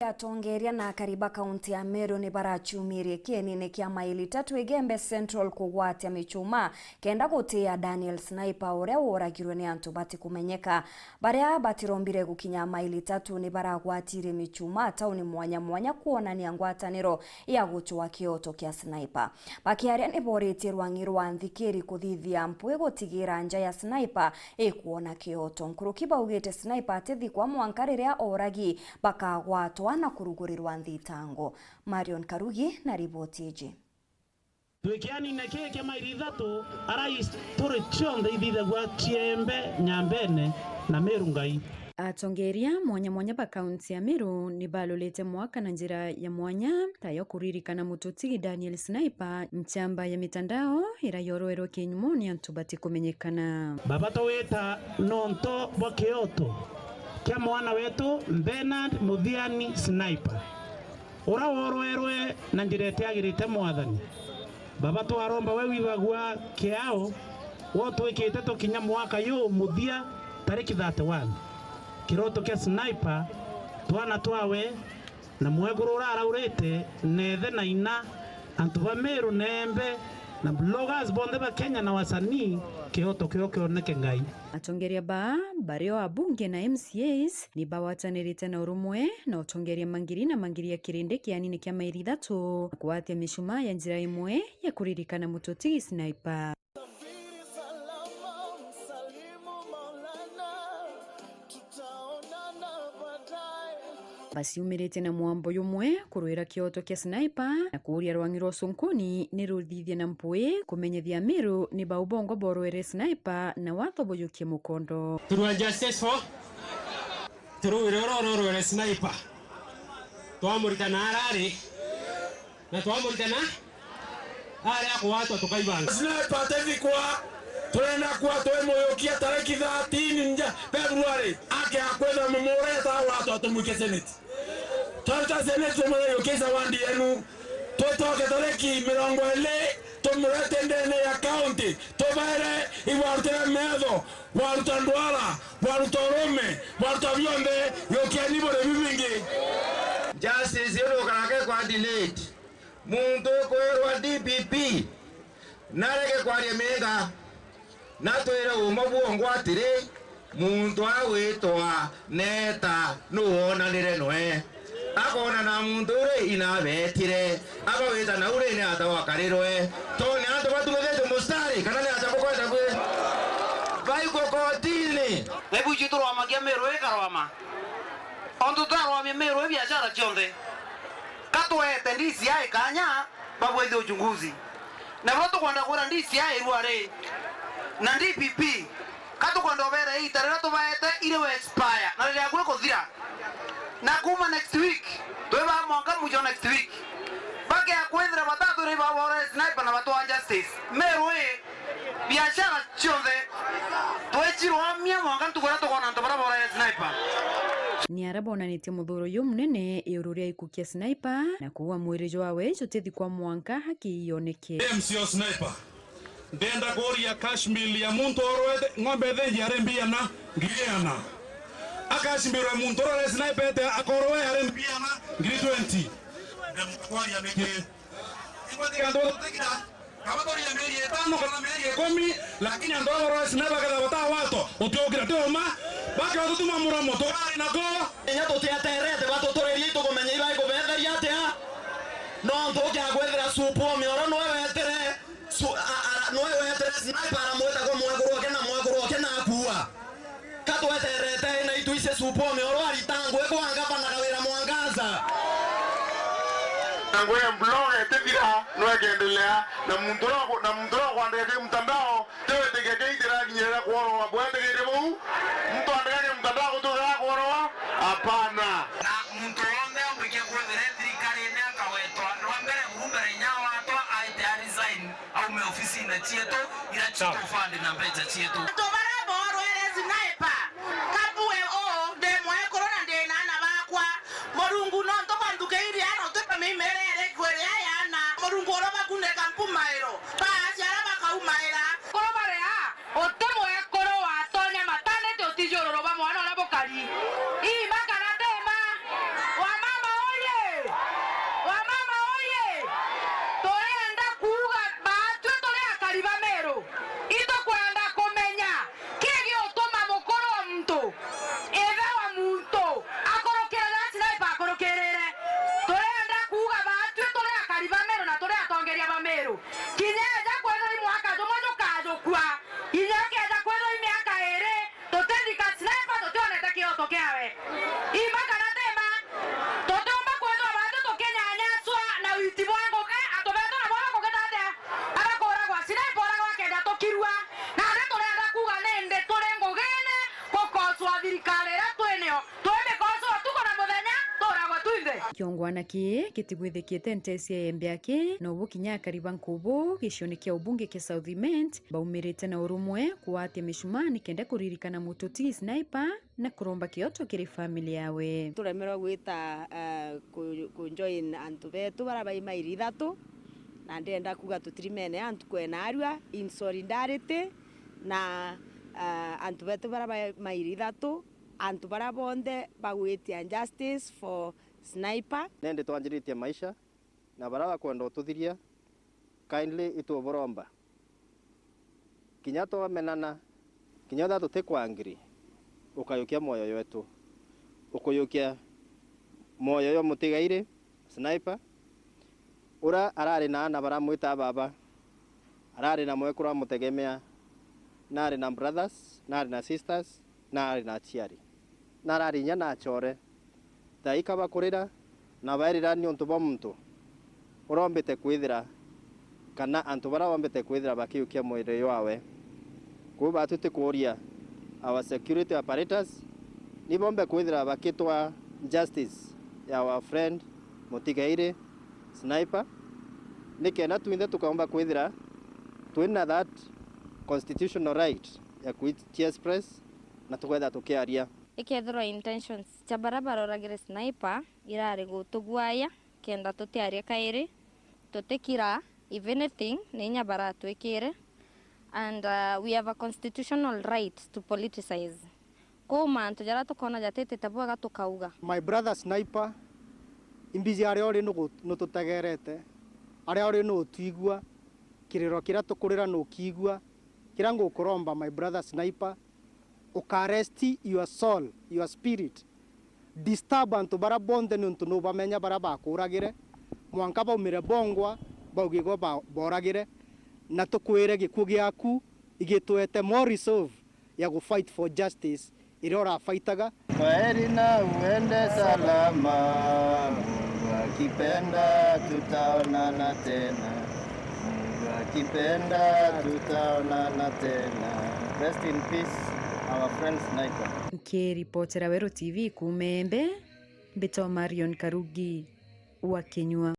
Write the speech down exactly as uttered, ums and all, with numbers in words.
Atongeria na akari ba kaunti ya Meru ni barachumirie kienine kia maili tatu Igembe Central kugwatia michuma kenda gutia Daniel Sniper uria woragirwe ni antu batikumenyeka. Baria batirombire gukinya maili tatu ni baragwatirie michuma tauni mwanya mwanya kwonania ngwataniro ya gucwa kioto kia Sniper. Bakiaria ni boritie rwang'i rwa nthikiri kuthithia mpwi gutigira nja ya Sniper ikwona kioto. Nkuruki baugite Sniper atithikwa mwanka riria oragi bakagwatwa na kurugurirwa nthitango. Marion Karugi na riboti iji. Twikianine kii kia maili ithatu, arais turi cionthe ithithagua Chiembe, Nyambene na Meru Ngai. Atongeria mwanya mwanya ba kaunti ya Meru ni balolete mwaka na njira ya mwanya, ta ya kuririkana mututigi Daniel Sniper, nchamba ya mitandao ira yoroerwe kinyumo ni antu batikumenyekana. Baba, tawita nonto bwa kioto kia mwana wetu Bernard Muthiani Sniper, ura woroerwe na njira itiagirite, Mwathani. Baba, twaromba we withagua kiao, wotwikite tukinya mwaka yu muthia, tariki thirty-one. Kiroto kia Sniper, twana twawe, na mwekuru uria araurite, na ithe na ina, antu ba Meru na Embe, na bloggers bonthe ba Kenya na wasanii, kioto kio kioneke Ngai. Atongeria baa, bari o abunge na M C As, ni bagwatanirite na urumwe na utongeria mangiri na mangiri ya kirindi kianini kia maili ithatu, na kugwatia michuma ya njira imwe ya kuririkana mututigi Sniper. Baciumiritie na mwambo jumwe kurwira kioto kia Sniper na kuuria rwang'i rwa Sonkoni ni ruthithie na mpwi kumenyithia Amiru ni bau bongwa borwere Sniper na watho bujukie mukondo. Turua justice for Turugire uria urorwere Sniper. Twamurita na arari. Na twamurita na ari akugwatwa tukaibanga. Sniper atithikwa, turenda kuwa twimuyukia tariki thirteen nja February, ake akwithira mumureta watwa tumwike Senate. Twaruta Senate tumuyukia zawandi yenu. Twitoke tariki mirongo iri, tumurete ndene ya county, tubaire igwarutire metho, gwaruta ndwara, gwaruta urume, gwaruta bionthe, yukieni buri bibingi. Justice yu nukarake kwa delayed. Muntu ukwirwa D P P, nareke kwaria miega. Na twire uma bwongwa atiri, muntu agwitwa Neta nu wonanire noe. Akoona na muntu uri inabetire, abawita nau ri ni ata wakarirwe? To ni antu batumithitwe mustari, kana ni ata bukwenda kwi? Baigwe kotini. Na ibu ici turwamagia Miru ikarwama. Ontu turarwamia Miru i biashara cionthe. Ka twete D C I kanya, babwethie uchunguzi. Na buria tukwenda kwira D C I irua ri, na D P P, ka tukwenda ubere iita riria tubaete iri we expire, na riri akui kuthira. Na kuuma next week, twi baa mwanka mwisho next week. Bakea kwithira batatwire ibaborere Sniper na batwaa justice. Miru i biashara cionthe, twecirwamia mwanka ntuku iria tukoona antu baria borere Sniper. Ni aria bonanitie muthuro uyu munene iguru ria iku kia Sniper, na kuua mwiri jwawe jutithikwa mwanka haki iyoneke. M C O Sniper, ndenda kuuria cash bill ya muntu orwete ng'ombe ithinji ari mbiana? Ngiri iana. A cash bill ya muntu orwete Sniper ete akorwe ari mbiana? Ngiri twenty. Ndenda kwaria niki? Ingwetikia antu batutikira. Kaba turi ya mieri itano kana mieri ikumi, lakini antu aba boroesi na baketha batawatwa, utiukira ti uma, bakethutuma muromo, tukari nako. Inya tutieterete batuturirie itukumenya iba ikubetheria atia? Nontu ukia kwithira Supu o Mioro noe wetire, su-, a-, a-, noe wetire Sniper aramwita kwa mwekuru oke na mwekuru oke na akua. Ka tweterete na itwicie Supu o Mioro aritangwe kwa ngavana Kawira Mwangaza. Na ngwe ya blog etithira no ekendelea, na muntu ro, na muntu ro kwandika ki mtandao, tewetikia keithira kinyirira kuoroa, bwetikire buu? Muntu andika ki mtandao gututhira kuoroa? Hapana. Na muntu wonthe amwikia kwithire thirikarine akawetwa, rwa mbere buru mbere inya watwa aite a resign. Aume ofisine cietu, ira citufandi na mbeca cietu. Antu baria borwere Sniper, kabue uu, ndi mwekuru na ndi na ana bakwa. Murungu nontu banthukiirie ana, utwika mimerere kwiri aya ana. Murungu uria bakuneka mpumairo, baaciara bakaumaira. Kuru baria, uti mwekuru watonya matanite utiji ururu ba mwana uria bukari. Ii ma kana ti ma? Wamama Kiongwana kii gitigwithikite ntecia ya Embe aki, nobu kinya akari ba Nkubu gicione kia ubunge kia South Imenti baumirite na urumwe kugwatia mishumaa nikenda kuririkana mututi Sniper na kuromba kioto kiri family yawe. Turemerwa gwita, eh, ku, ku join antu betu bara bai mairi ithatu, na ndenda kuga tutirimene antu kwena arua in solidarity na, eh, antu betu bara bai mairi ithatu, antu bara bonthe bagwitia justice for Sniper. Nendi twanjiritie maisha, na bara bakwenda ututhiria, kindly ituburomba. Kinya twamenana, kinya ethira tutikwangiri, ukayukia mwoyo jwetu. Ukuyukia mwoyo jwa Mutigairi, Sniper, ura arari na ana baramwita baba, arari na mwekuru amutegemea, nari na brothers, nari na sisters, nari na aciari, na arari inya na achore. Thaika bakurira na bairira niuntu bwa muntu urombite kwithira, kana antu bara bombite kwithira bakiukia mwiri jwawe. Kuu batu tikuuria our security apparatus ni bombe kwithira bakitwa justice ya our friend Mutigairi Sniper, nikenda twinthe tukaumba kwithira twina that constitutional right ya kwi-, express na tukethira tukiaria. Ikethirwa intentions cia bara baroragire Sniper irari gutugwaya kenda tutiaria kairi, tutikira, if anything, ni inya baratwikire, and, uh, we have a constitutional right to politicize. Kou mantu jaria tukona jatitite bwega tukauga. My brother Sniper, imbizi aria uri nugu-, nututegerete, aria uri nutwigua, kiriro kiria tukurira nukiigua, kiria ngukuromba my brother Sniper, ukarest your soul, your spirit. Disturb antu bara bonthe niuntu nubamenya bara bakuragire, mwanka baumire bongwa, baugigwa ba-, boragire, na tukwire gikuu giaku igitwete more resolve ya gu fight for justice iria urafaitaga. Kwaheri na uende salama, Mungu akipenda tutaonana tena. Mungu akipenda tutaonana tena. Rest in peace, our friend Sniper. Nkiripotera Weru T V kuuma Embe, mbitwa Marion Karugi wa Kinyua.